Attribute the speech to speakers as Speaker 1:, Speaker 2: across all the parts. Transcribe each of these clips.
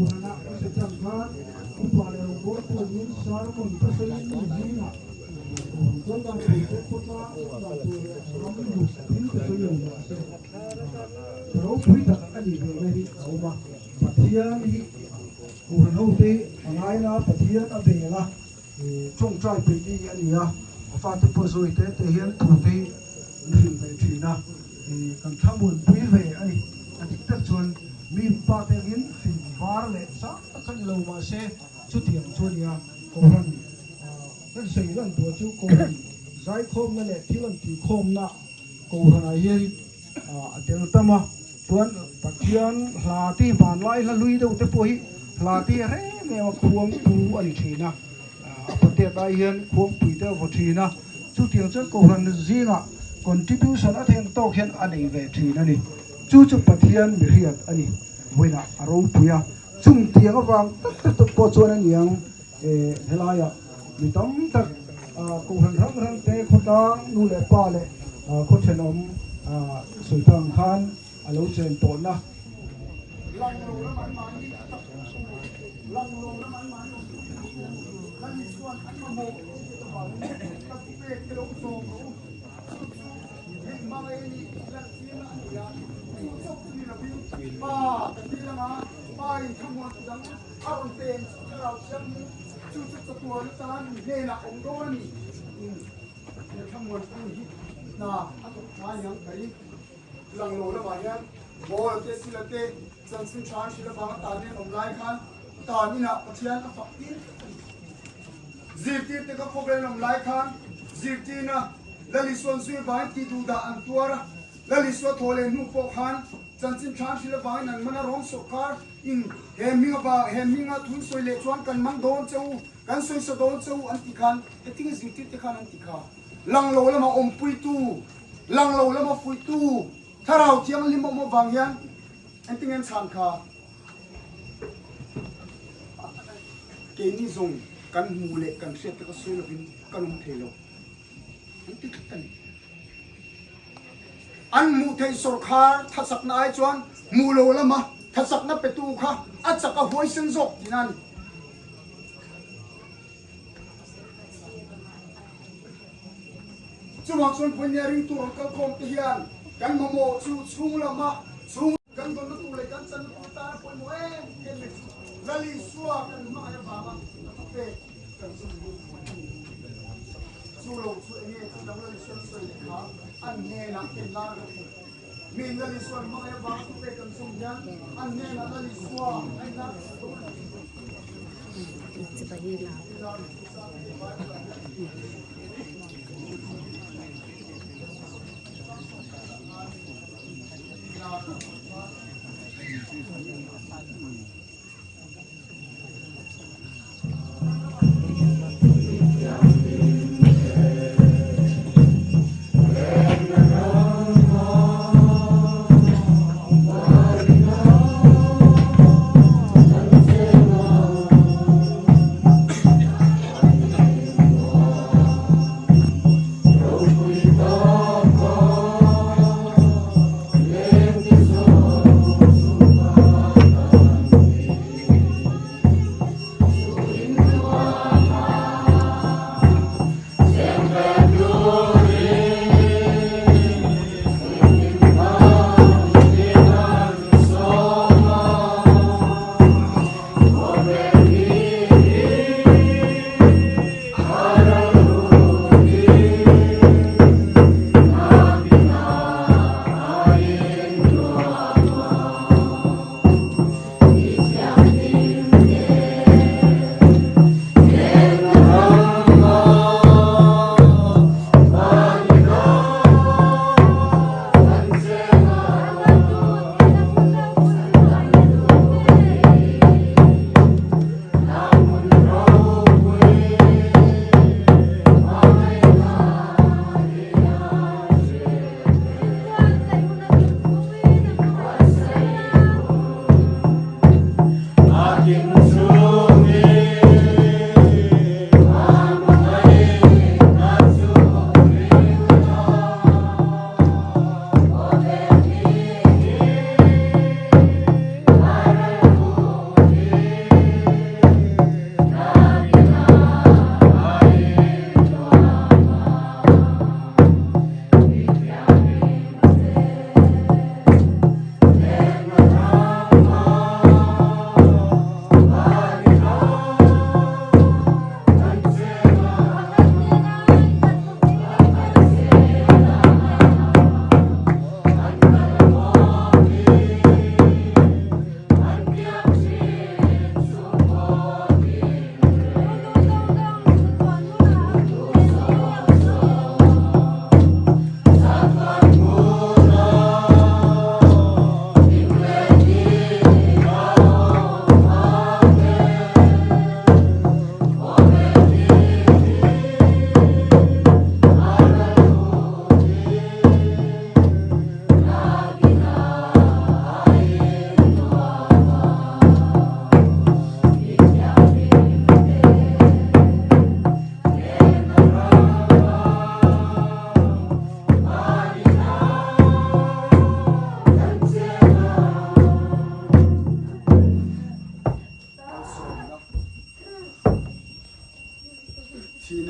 Speaker 1: Kohhranah kan hre chang khan upa leh rawngbawltu niin sermon ka sawiin mi zingah Kohhran chuan dan tur te, khawtlang chuan dan tur leh ram lut thil te sawi lo mah se ka ropui tak a nih ve na hi a awm a. Pathian hi Kohhran hote hi a ngaina a, Pathian a bel a, tawngtai peih mi a ni a, a fate pawh zawi te te hian thu te hi an hrilh ve thin a. Kan thlamuanpui ve a ni. A dik tak chuan mi pa te angin fing var leh sang tak kha ni lo mah se chutiang chu a nia. Kohhran kan sawi lan tur chu Kohhran zaikhawmna leh thil an tihkhawmna Kohhranah hian a tel tam a. Chuan Pathian hla te hi vanlai hla hlui deuh te pawh hi hla te hi rem em a khuangpu a ni thin a. A patet ai hian khuangpui te a vaw thin a, chutiang chuan Kohhran zingah contribution a theng tawk hian a nei ve thin a ni. Chu chu Pathian mi hriat a ni. Vawiinah a ropui a, chung tiang avang tak tak tak pawh chuan a niang helaiah mi tam tak Kohhran hrang hrang te khawtlang nu leh pa leh khaw thenawm sawi phang khan a lo chen tawhna. Lang lo ram an mahni a tak lang lo ram an mahni awm tur chu kan Isuan an mamawh tih avangin ka thu pek te lo zawm rawh u. Chu chu hei hmangaih a nih tih lantirna a ni a, chu chawp chu ni lovin Pa ka ti langa Pa in thlamuan tu dang a rawn peng chu thlarau thianghlim chu chu chatuan atan hnenah awm dawn a ni. He thlamuan tu hi hna a thawk tha aniang ka ring. Lang lo lamah hian Paul te Sila te chanchin tha an hrilh avanga tan in an awm lai khan tan inah Pathian a fak tir tlat a ni. Zirtir te ka khawvel an awm lai khan zirtirna Lal Isuan zui avangin tih duh dah an tuar a, Lal Isua thaw leh hnu pawh khan chanchin tha an hrilh avangin an man a Rom sawrkar in he hming avang he hminga thun sawi leh chuan kan man dawn che u, kan sawisa dawn che u an ti khan hetiang zirtir te khan an ti kha. Lang lo lama awmpuitu, lang lo lama fuihtu, Thlarau Thianghlim awm avang hian engtin nge chhan kha? Keini zawng kan hmuh leh kan hriat te kha sawi lovin kan awm thei lo. An ti tlat a ni. An hmuh theih sawrkhar thasakna ai chuan hmuh lo lama thasakna petu kha a chak a huaisen zawk tihna a ni. Chuvang chuan Punia ringtu rawn kal khawm te hian kan mamawh chu chhung lama chhung kan dawnna tur leh kan channa tur tan a pawimawh em em mai chu Lal Isua kan hmangaih avanga a thupek kan zawm lut mai a ni. Chu lo chu enge chu dang Lal Isuan sawi leh kha an hnenah en lar a thei. Min Lal Isuan hmangaih avanga thupek kan zawm hian an hnenah Lal Isua a inlar thei dawn a ni.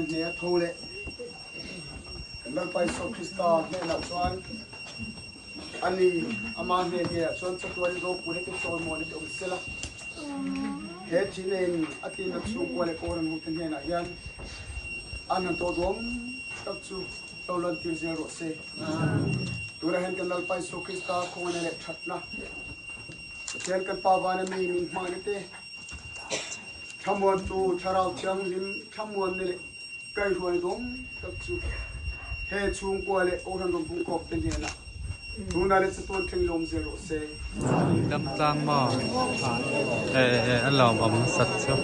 Speaker 2: Thihna hne a tho leh kan Lalpa Isua Krista hnenah chuan a ni, ama hne ngeiah chuan chatuan in ropui leh te chawimawi te awm sela. He thihna in a tinna chhungkua leh Koran hute hnenah hian an han tawh duam tak chu lo lantir zel rawh se. Tunah hian kan Lalpa Isua Krista khawngaihna leh thatna Pathian kan Pa vana mi min hmangaihna te, Thlamuantu Thlarau Thianghlim thlamuanna leh kaihruai dawng tak chu he chhungkua leh Kohhran rawn pungkhawp te hnenah tunah leh chatuan thleng lawm zel rawh se.
Speaker 3: Dam tlang maw? E e a lawmawm sat chu.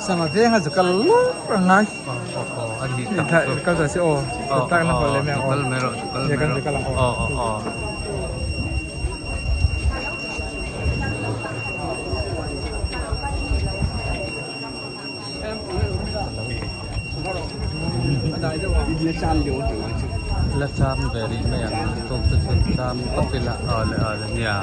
Speaker 4: Sangha venga chu kal lawk ang ngai kal ta se aw tak na hawlh leh mai ang aw kan kal ang aw.
Speaker 3: La cham ve rih mai ang tawk te chuan cham phawt ila aw le aw le nia.